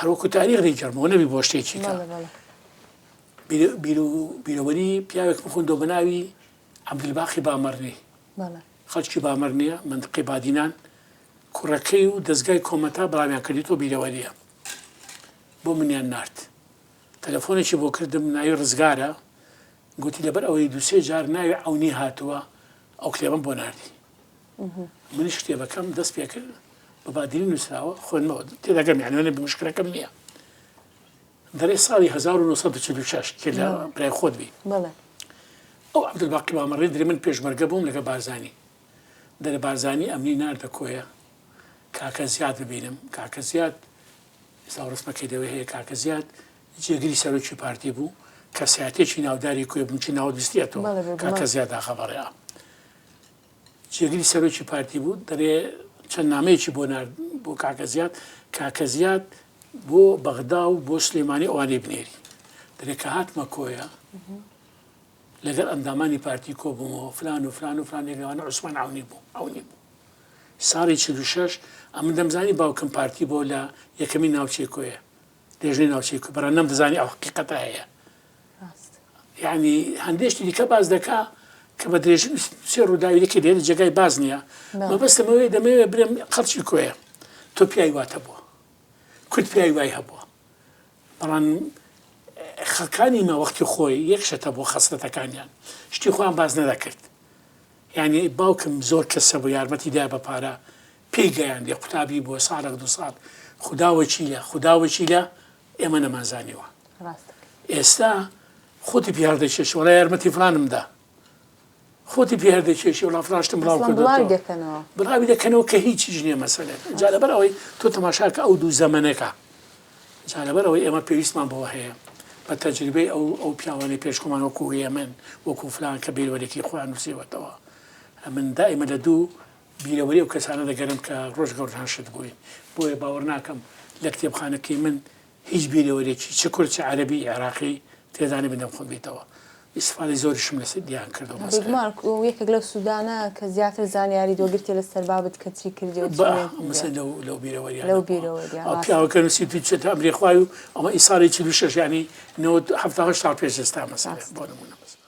هەر وەکو تاریخ دەیگێڕمەوە نەبی بۆ شتێکی کە. بەڵێ بەڵێ. بیرەوەری پیاوێکم خوندەوە بە ناوی عەبدولباقی بامەڕنی. بەڵێ. خەڵکی بامەرنیە، مەنتقەی بادینان، کوڕەکەی و دەزگای کۆمەتا بڵاویان کردیتەوە بیرەوەریە بۆ منیان نارد. تەلەفۆنێکی بۆ کردم ناوی ڕزگارە، گوتی لەبەر ئەوەی دوو سێ جار ناوی عەونی هاتووە ئەو کتێبەم بۆ ناردی. منیش کتێبەکەم دەست پێ کرد بە بادینی نووسراوە خوێندمەوە تێدەگەم یانی وەنە مشکلەکەم نییە. دەڵێ ساڵی 1946 کێ لە برای خۆت بی. بەڵێ. ئەو عەبدولباقی بامەڕی دەرێ من پێشمەرگە بووم لەگەڵ بارزانی. دەرێ بارزانی ئەمنی ناردە کۆیە کاکە زیاد ببینم. کاکە زیاد ئێستا ڕسمەکەی لەوێ هەیە کاکە زیاد جێگری سەرۆکی پارتی بوو کەسایەتێکی ناوداری کۆیە بوو چی ناوت بیستیە تۆ بەڵێ بێگومان. کاکە زیاد ئاغا بەڵێ ئا. جێگری سەرۆکی پارتی بوو دەرێ چەند نامەیەکی بۆ نارد بۆ کاکە زیاد کاکە زیاد بۆ بەغدا و بۆ سلێمانی ئەوانەی بنێری دەرێ کە هاتمە کۆیە لەگەڵ ئەندامانی پارتی کۆبوومەوە فلان و فلان و فلان لەوانە عوسمان عەونی بوو عەونی بوو ساڵی 46 ئەمن دەمزانی باوکم پارتی بۆ لە یەکەمین ناوچەی کۆیە لێژنەی ناوچەی کۆیە بەڕا نەمدەزانی ئەو حقیقەتە هەیە یعنی هەندێک شتی دیکە باس دەکا کە بە درێژی سێ ڕووداوی دیکە لێرە جێگای باس نییە مەبەستم ئەوەیە دەمەوێت برێم خەڵکی کۆیە تۆ پیاوی واتە بووە کورد پیاوی وای هەبووە بەڵام خەڵکانی مە وەختی خۆی یەک شتە بۆ خەسرەتەکانیان شتی خۆیان باس نەدەکرد یعنی باوکم زۆر کەسە بوو یارمەتی دا بە پارە پێی گەیاندێ قوتابی بووە ساڵێک دو ساڵ خودا وەکیلە خودا وەکیلە ئێمە نەمانزانیوە ئێستا خۆتی پێ هەڵدەکێشی وەڵا یارمەتی فلانم دا خۆتی پێ هەردەکێشی وەڵا فلان شتم بڵاو کردەوە بڵاوی دەکەنەوە کە هیچیش نییە مەسەلەن جا لەبەر ئەوەی تۆ تەماشاکە ئەو دوو زەمەنەکە جا لەبەر ئەوەی ئێمە پێویستمان بەوە هەیە بە تەجربەی ئەو ئەو پیاوانەی پێش خۆمان وەکو هێمن وەکو فلان کە بیرەوەرێکی خۆیان نووسیوەتەوە من دائیمە لە دوو بیرەوەری ئەو کەسانە دەگەرم کە ڕۆژ گەوران شت بووین بۆیە باوەڕ ناکەم لە کتێبخانەکەی من هیچ بیرەوەرێکی چ کورد چ عەرەبی عێراقی تێدا نەبێت دەم خۆم بیتەوە ئیستفادەی زۆریشم لە دیان کردو مەسەلەن. بێگومان و یەکێک لەو سوودانە کە زیاتر زانیاریت وەگرتیە لەسەر بابت کە چی کردیە و چی با نەکردیە. مەسەلەن لەو لەو بیرەوەریانە لەو بووە. بیرەوەریە ئەو ڕاستە. پیاوەکە نووسیوتی چێتە ئەمری خوای و ئەمە ئی ساڵی 46 یانی 97 هەشت ساڵ پێش ئێستا مەسەلەن ڕاستە. بۆ نموونە مەسەلەن.